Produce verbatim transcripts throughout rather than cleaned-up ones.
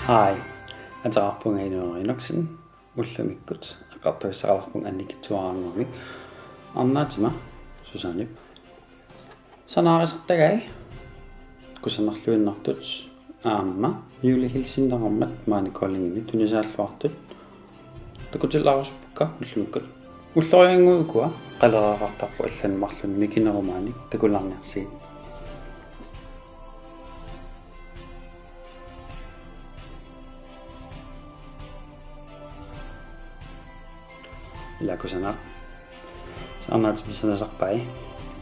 Hi, ateqarpunga Inueraq Enoksen. Ullumikkut eqqartugassaqalerpunga annikitsuararnermik. Arnaatima Susanip sanaarisartagai kusanarluinnartut aamma julehilsinneqarmat maani Koldingimi tunisaalluartut takutilaarusuppugut ullumikkut. Ulloriannguit ukua qalereerartarput allanut marlunnik mikinerumaanik takulaarniarsigit. Ila kusanaq. Arnaatima sanasarpai.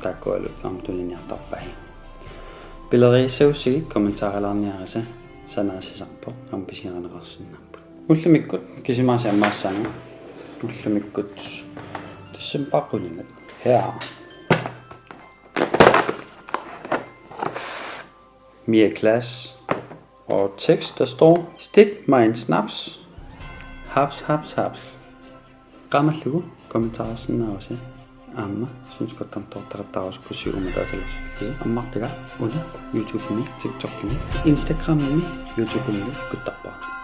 Taakkualu aamma tuniniartarpai. Pilerissagussigit kommentaarilaarniarisi sanaasisarpoq aamma pisiarineqarsinnaapput. Ullumikkut kisimaasa ammaassaanga. Ullumikkut decembarip qulingata. Her. Mia Glass. Og tekst, der står: Stik mig en snaps. Haps, haps, haps. Qaamallugu kommentarisinnaavusi. Aamma synes godt om tortaqattaarusukkussi uuma taasalassillugit. Ammartaga una YouTubemi, TikTokimi, Instagramimi, YouTubemilu kuttarpara.